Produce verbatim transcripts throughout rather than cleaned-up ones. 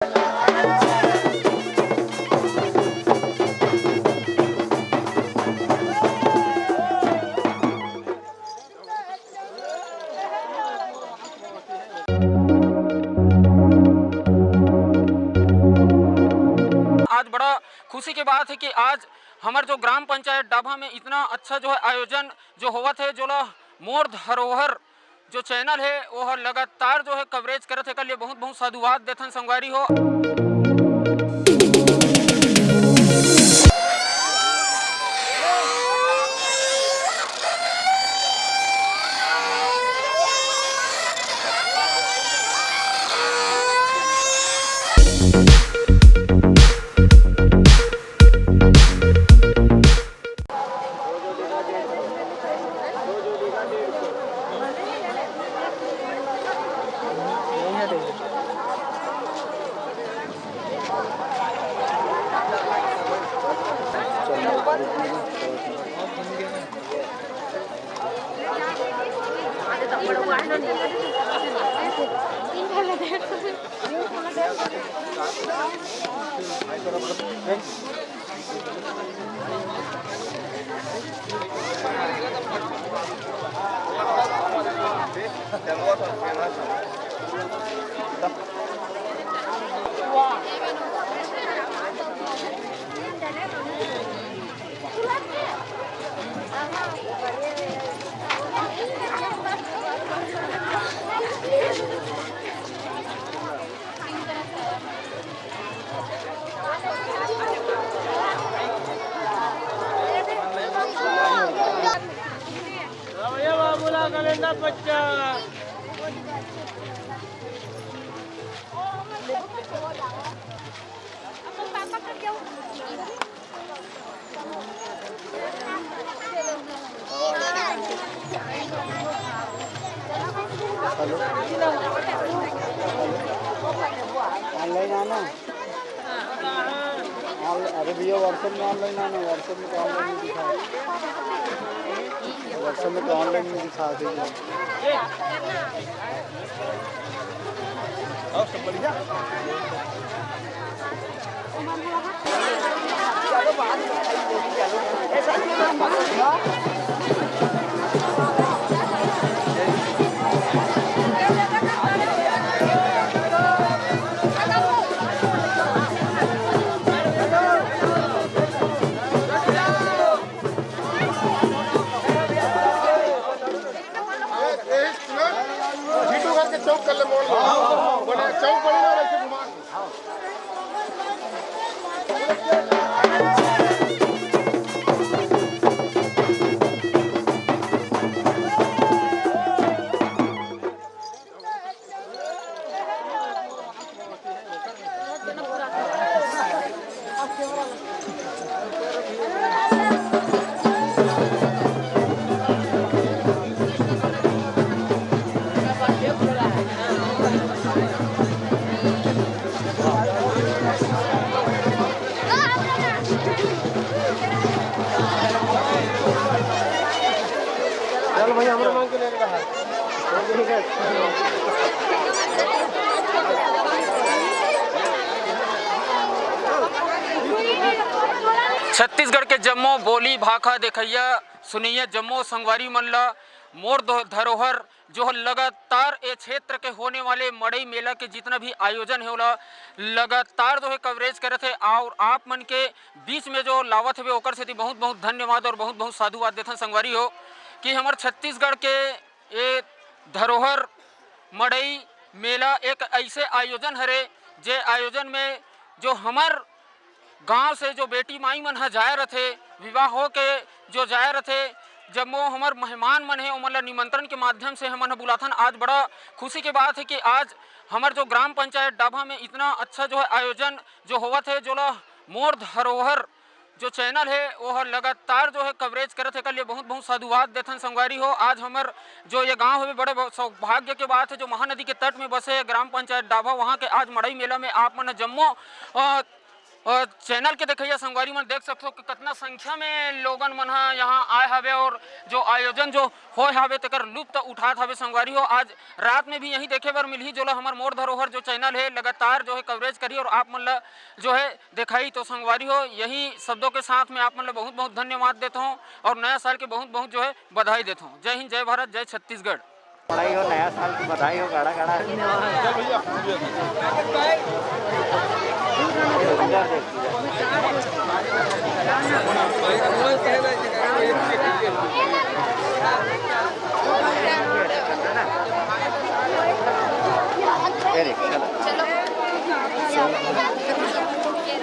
आज बड़ा खुशी के बात है कि आज हमर जो ग्राम पंचायत डाभा में इतना अच्छा जो है आयोजन जो होवत है, जोला मोर धरोहर जो चैनल है वो हर लगातार जो है कवरेज करत है, एकर लिए बहुत बहुत साधुवाद देथन संगवारी हो। हेलो, ऑनलाइन आना। ऑन-, अरे भैया, WhatsApp में ऑनलाइन आना, WhatsApp में तो ऑनलाइन नहीं दिखा, WhatsApp में तो ऑनलाइन नहीं दिखा दे। और सब बढ़िया। ए, ए, सुन, जीतू घर के चौक कर ले, मोड़ ले। बोले, चौक बड़ी ना, वैसे घुमा। चल भैया, हमरो मांग के ले रहा है। छत्तीसगढ़ के जम्मो बोली भाखा देखइया सुनइया जम्मो संगवारी मन ला मोर दो-, धरोहर जो लगातार ए क्षेत्र के होने वाले मड़ई मेला के जितना भी आयोजन है, ओला लगातार जो है कवरेज करत है और आप मन के बीच में जो लावत हवे, ओकर सेती बहुत बहुत धन्यवाद और बहुत बहुत साधुवाद देथन संगवारी हो कि हमर छत्तीसगढ़ के ए धरोहर मड़ई मेला एक ऐसे आयोजन हरे, जे आयोजन में जो हमर गांव से जो बेटी माई मन ह जाए रथे, विवाह हो के जो जाए रथे, जब वो हमर मेहमान मन हे, ओमन ला निमंत्रण के माध्यम से हमन ह बुलाथन। आज बड़ा खुशी के बात है कि आज हमर जो ग्राम पंचायत डाभा में इतना अच्छा जो है आयोजन जो होवत है, जोला मोर धरोहर जो चैनल है, वो हर लगातार जो है कवरेज करत है। एकर लिए बहुत बहुत साधुवाद देथन संगवारी हो। आज हमर जो ये गांव हवे, बड़े ब-, सौभाग्य के बात है, जो महानदी के तट में बसे ग्राम पंचायत डाभा, वहाँ के आज मड़ई मेला में आप मन ह जम्मो, अ, और चैनल के देखइया संगवारी मन देख सकथो कि कतना संख्या में लोगन मन ह यहाँ आए हवे और जो आयोजन जो होए हवे तेकर लुत्फ उठात हवे संगवारी हो। आज रात में भी यही देखे बर मिलही जोला हमर मोर धरोहर जो चैनल है लगातार जो है कवरेज करी और आप मन ला जो है दिखाई। तो संगवारी हो, यही शब्दों के साथ में आप मन ला बहुत बहुत धन्यवाद देता हूँ और नया साल के बहुत बहुत जो है बधाई देता हूँ। जय हिंद, जय भारत, जय छत्तीसगढ़। बधाई हो, नया साल की बधाई हो, गाड़ा गाड़ा।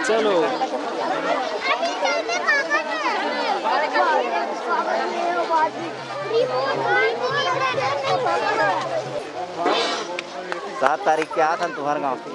चलो। सात तारीख के आथन तुम्हारे गांव से।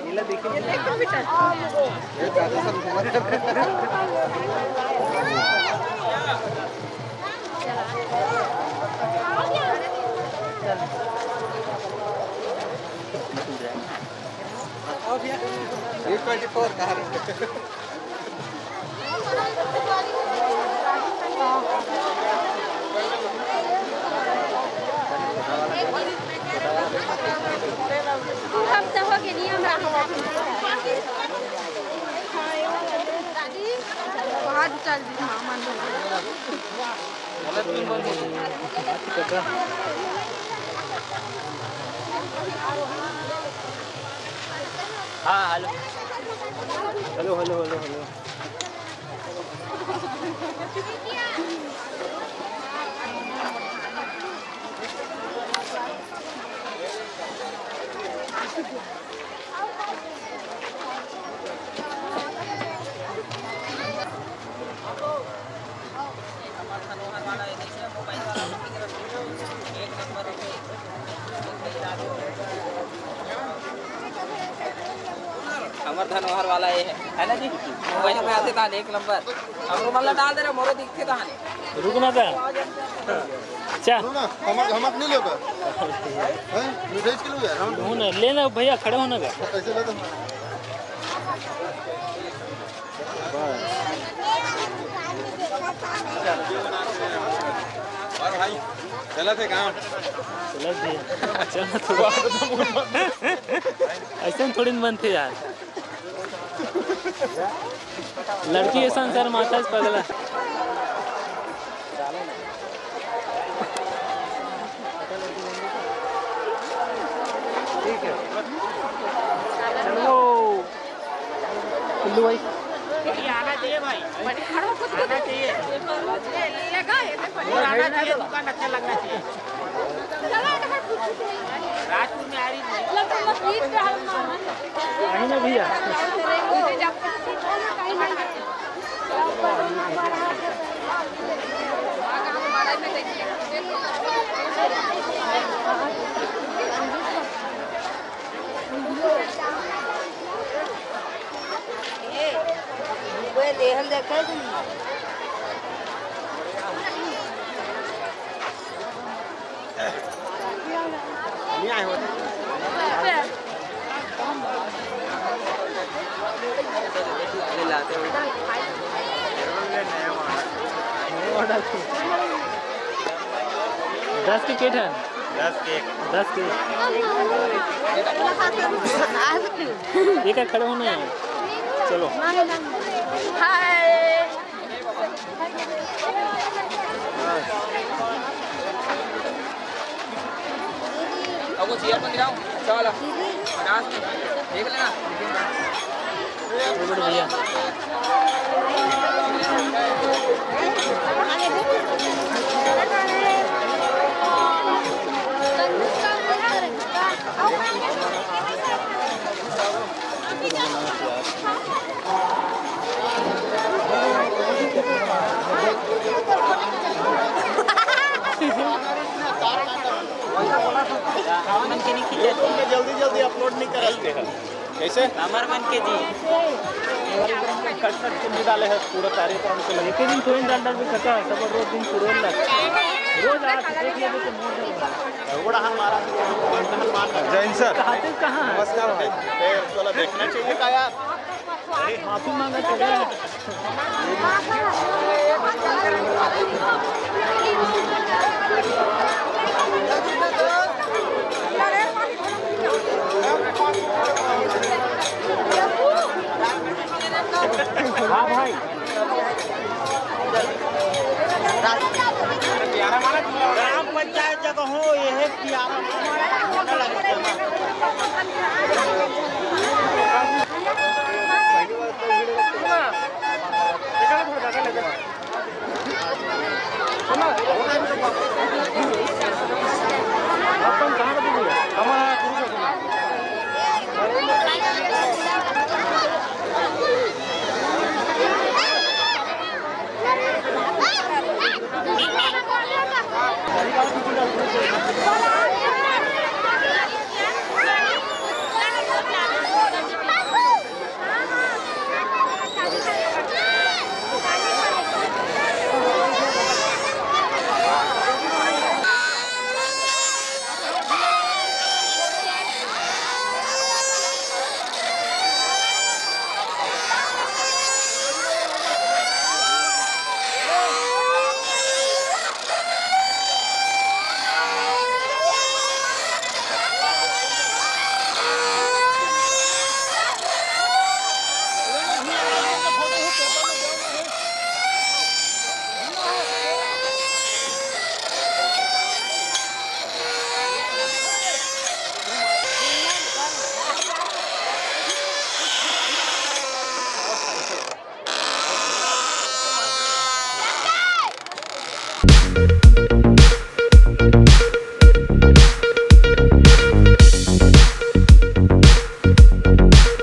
हाँ, hello. Hello, hello, hello, hello. हमर धनोहर वाला ये है, है ना जी? वही में आते था एक नंबर। हमरो मन ला डाल दे रहे, मोरो दिखते था। रुक ना बे। चा। सुनो ना, हमक, हमक नहीं लेबा? हैं? मिठाई के लिए यार, हम हो ना, ले ना भैया, खड़े हो ना बे। ऐसे ले तो। और भाई, चला थे कहाँ? चला थे। चला तो। ऐसे में थोड़ी न बनते यार। लड़की ऐसा शर्माता है पगला। ठीक है। चलो। उल्लू भाई। ये आना चाहिए भाई, आना चाहिए। और आना चाहिए, दुकान अच्छा लगना चाहिए। राजपुर में आ रही है। आही ना भैया। दस के केठन? दस के। दस के। एक खड़े होना है। चलो। हाय। अब वो चेयर पर गिराओ, अच्छा वाला। डांस में देख लेना। भैया। जल्दी जल्दी अपलोड नहीं करते हैं। कैसे? हमर मन के जी। कट कट के नहीं डाले हैं, पूरा तारीफ उनके लगे। एक दिन थोड़ी डाल डाल के खत्म, सब रोज दिन पूरे लग। रोज आज देख लेते तो मोर बड़ा हमारा। जय हिंद सर। कहाँ से, कहाँ है? नमस्कार भाई। ए, चला देखना चाहिए का यार? माफी मांगत हे। हाँ भाई। ग्राम पंचायत जगह हो, ये है पियारा मामा।